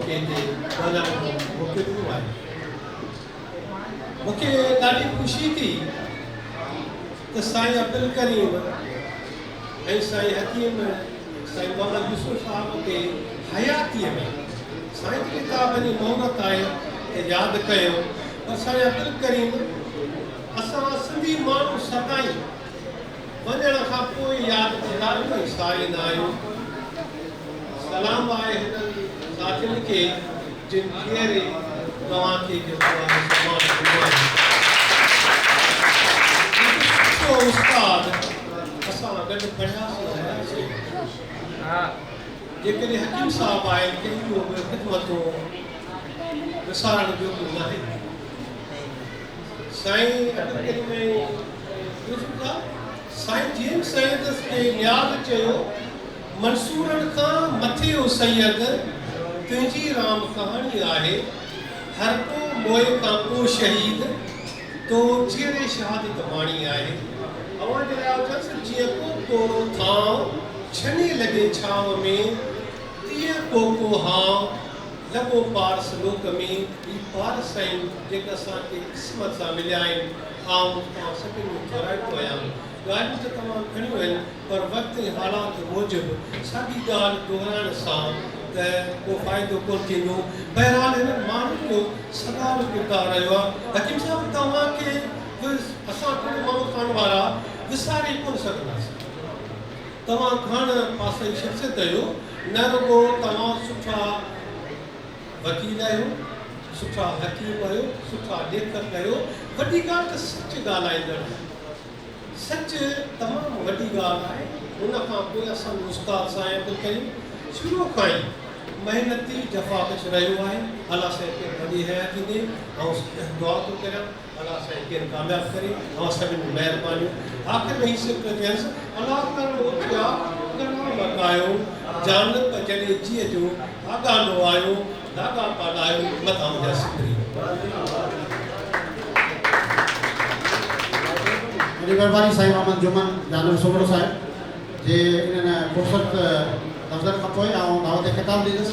کي هتي ڳالهائڻ جو موقعو ڏنو آهي. مون کي ڏاڍي خوشي ٿي ته سائين عبدالڪريم ۽ سائين حڪيم سائين محمد يوسف صاحب کي حياتيء ۾ سائين جي ڪتابن جي مهورت آهي ته ياد ڪيو پر سائين عبدالڪريم اسان سنڌي ماڻهو سدائين وڃڻ کان پوء ياد ڪندا آهيون ۽ ساريندا آهيون. سلام آهي هنن ساٿين کي جن جيئري توهان کي جيڪو آهي سمان ڏنو آهي. هڪ سٺو استاد اسان گڏ پڙهياسين هياسين. جيڪڏهن حڪيم صاحب آهن ڪنهن جون به خدمتون وسارڻ جوڳيون ناهن. سائين عبدالڪريم ۽ يوسف صاحب سائين جي ايم سيد کي نياز چيو، منصورن کان مٿي او سيد، تنهنجي رام ڪهاڻي آهي، هر ڪو موئي کان پو شهيد، تو جيئري شهادت ماڻي آهي. اوهان جي لاء اٿس، جيئن ڪو ڪورو ٿانء، ڇني لڳي ڇانو ۾، تيئن ڪو ڪو هانء، لڳو پارس لوڪ ۾، هي پارس آهن، جيڪي اسان کي قسمت سان مليا آهن. آئون توهان سڀني جو ٿورائتو آهيان. ڳالهيون ته تمام گهڻيون آهن، پر وقت ۽ حالات موجب ساڳي ڳالهه دهرائڻ سان ته ڪو فائدو ڪونه ٿيندو. بهرحال هنن ماڻهن جو سگهارو ڪردار رهيو آهي. حڪيم صاحب توهان کي به اسان ٽنڊو محمد خان وارا وساري ڪونه سگهنداسين. توهان گهڻ پاسائي شخصيت آهيو. نه رڳو توهان سٺا وڪيل آهيو، سٺا حڪيم آهيو، سٺا ليکڪ آهيو، وڏي ڳالهه ته سچ ڳالهائيندڙ آهيو. سچ تمام وڏي ڳالهه آهي. ان کان پوء اسان جو استاد سائين عبدالڪريم شروع کان ئي محنتي جفاڪش رهيو آهي. الله سائين کين وڏي حياتي ڏي. آئون دعا ٿو ڪريان. الله سائين کين ڪامياب ڪري. اوهان سڀني جون مهربانيون. آخر ۾ هي سٽ چيس، الله ڪرڻ اوچيا ڪرڻا مڪايو، جانب جڏي جيء جو آڳانو آيو، لاڳاپا لاهيو مٿان منهنجا سپرين. وڏي مهرباني سائين محمد جمن جانب سومرو صاحب جي انهن خوبصورت لفظن کان پوء آئون دعوت خطاب ڏيندس.